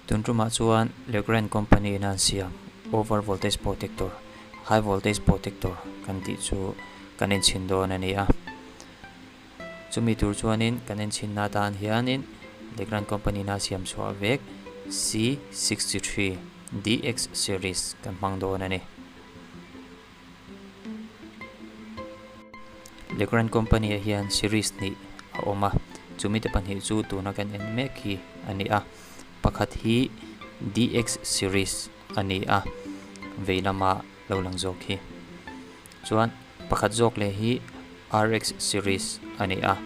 Tun tumah chuan Legrand company in a an siam over voltage protector, high voltage protector kan tih chu kan enchhin dawn a ni a. Chumi tur chuanin kan enchhinna atan hianin Legrand company in a siam chhuah vek C63 DX series kan hmang dawn a ni. Legrand company ah hian series hnih a awm a, chumi te pahnih chu tuna kan en mek hi a ni a, pakhat hi DX series a ni a, vei lama lo lang zawk hi. Chuan pakhat zawk leh hi RX series a ni a,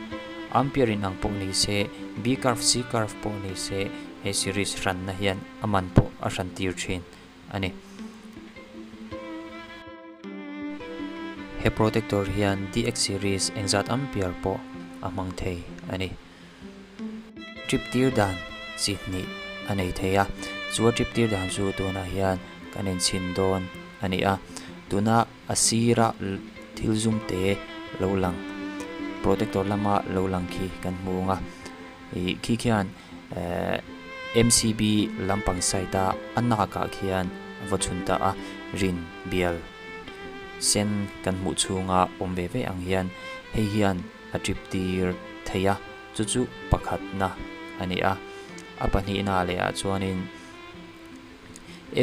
ampere in ang pawh ni se, B curve C curve pawh ni se he series hranna hian a man pawh a hran tir thin. a ni. He protector hian DX series engzat ampere pawh a hmang thei a ni. Trip tir dan chi hnih a nei thei a, chu a trip tir dan chu tunah hian kan enchhin dawn a ni a. Tuna a sira thil zum te lo lang, protector lama lo lang khi kan hmu ang a, ih khi khian ehh MCB lampang side a a nak ah khian a va chhun ta a, rin bial sen kan hmuh chhunga awm ve ve ang hian hei hian a trip tir thei a, chu chu pakhatna a ni a, a pahnihna leh ah chuanin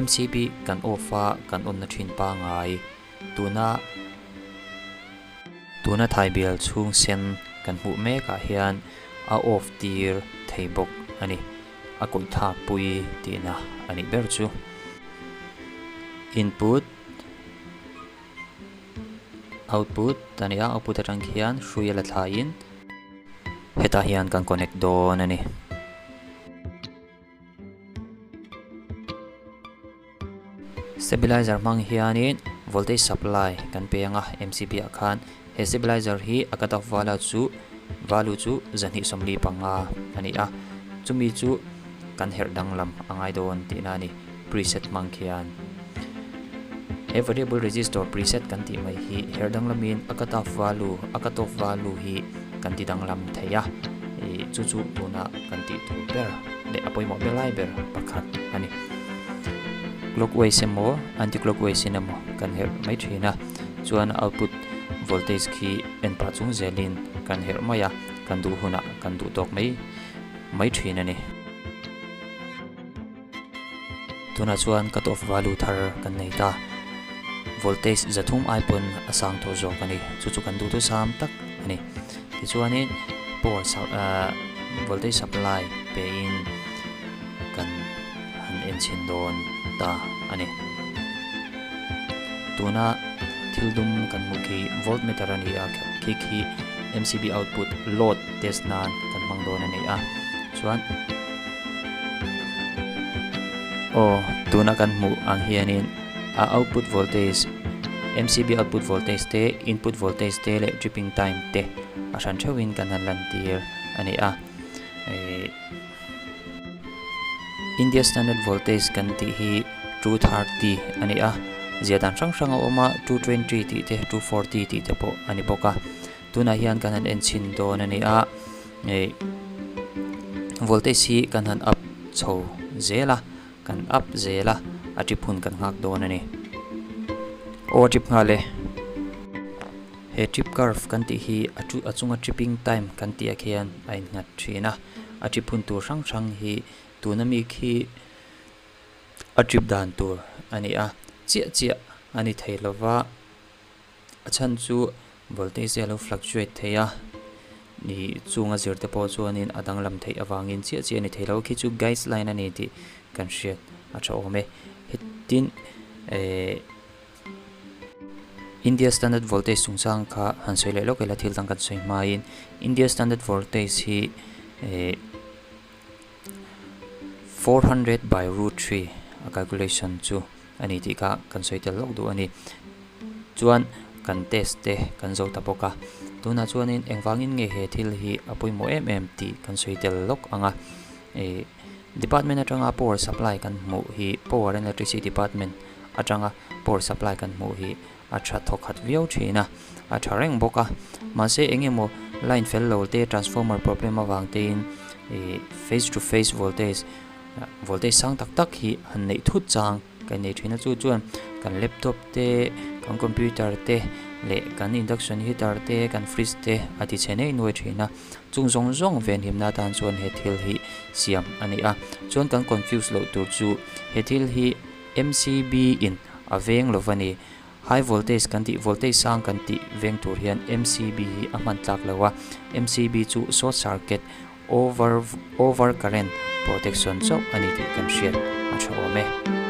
MCB kan off a kan on na thin pangai tuna Tuna thai bial chhung sen kan hmuh mekah hian a off tir thei bawk a ni. A kawih thak pui tihna a nih ber chu. Input, Output a ni a, output atang khian hrui a la thlaiin hetah hian kan connect dawn a ni. Stabilizer hmang hianin voltage supply kan pe ang a MCB ah khan he stabilizer hi a cut off value chu value chu 245 a ni a chumi chu kan herh danglam a ngai dawn tihna a ni preset hmang khian he variable resistor preset kan tih mai hi herh danglamin a cut off value a cut off value hi kan ti danglam thei a ih chu chu tuna kan tih tur ber leh a pawimawh ber lai ber pakhat a ni. Clockwise emaw anti-clockwise in emaw kan herh mai thin a, chuan output voltage khi en pah chung zelin kan herh mai a, kan duh hunah kan duh tawk mai mai thin a ni. Tunah chuan cut off value thar kan nei ta, voltage zathum ai pawn a sang tawh zawk a ni, chu chu kan duh thusam tak a ni. Tichuanin power ahh voltage supply pein kan han enchhin dawn ta a ni. Tuna thil dum kan hmuh khi voltmeter a ni a, khi khi MCB output load test nan kan hmang dawn a ni a, chuan aw tuna kan hmuh ang hianin a output voltage MCB output voltage te input voltage te leh tripping time te a hran theuhin kan han lantir a ni a eh India standard voltage kan tih hi 230 a ni a zia dan hrang hrang a awm a 220 tih te 240 tih te pawh a ni bawk a tunah hian kan han en chhin dawn a ni a eh voltage hi kan han up chho zel a. Kan up zel a, a trip hun kan nghak dawn a ni. Aw a trip nghal e. He trip curve kan tih hi a chu a chunga tripping time kan tih ah khian a innghat thin a. A trip hun tur hrang hrang hi tuna mi khi a trip dan tur a ni a, chiah chiah a ni thei lova. A chhan chu voltage a lo fluctuate thei a, ih chunga zir te pawh chuanin a danglam theih avangin chiah chiah a ni thei lo. Khi chu guideline a ni tih kan hriat a tha awm e. Hetin eh India standard voltage chungchang kha han sawi leh lawk ila thil dang kan sawi hmain India standard voltage hi eh 400 by root 3 a calculation chu a ni tih kha kan sawi tel lawk duh a ni. Chuan kan test te kan zo ta bawk a, tunah chuanin engvangin nge he thil hi a pawimawh em em tih kan sawi tel lawk ang a. Ih department atanga power supply kan hmuh hi power and electricity department atanga power supply kan hmuh hi a tha thawk khat viau thin a, a tha reng bawk a. Mahse eng emaw line fel lo te transformer problem avang tein ih phase to phase voltage. Voltage sang tak tak hi han neih thut chang kan nei thin a, chu chuan kan laptop te, kan computer te leh kan induction heater te, kan fridge te a ti chhe nei nuai thin a. Chung zawng zawng venhimna atan chuan he thil hi siam a ni a. Chuan kan confuse loh tur chu he thil hi MCB in a veng lo va ni. High voltage kan tih, voltage sang kan tih veng tur hian MCB hi a hman tlak lo a. MCB chu short circuit over over current protection chauh a ni tih kan hriat a tha awm e.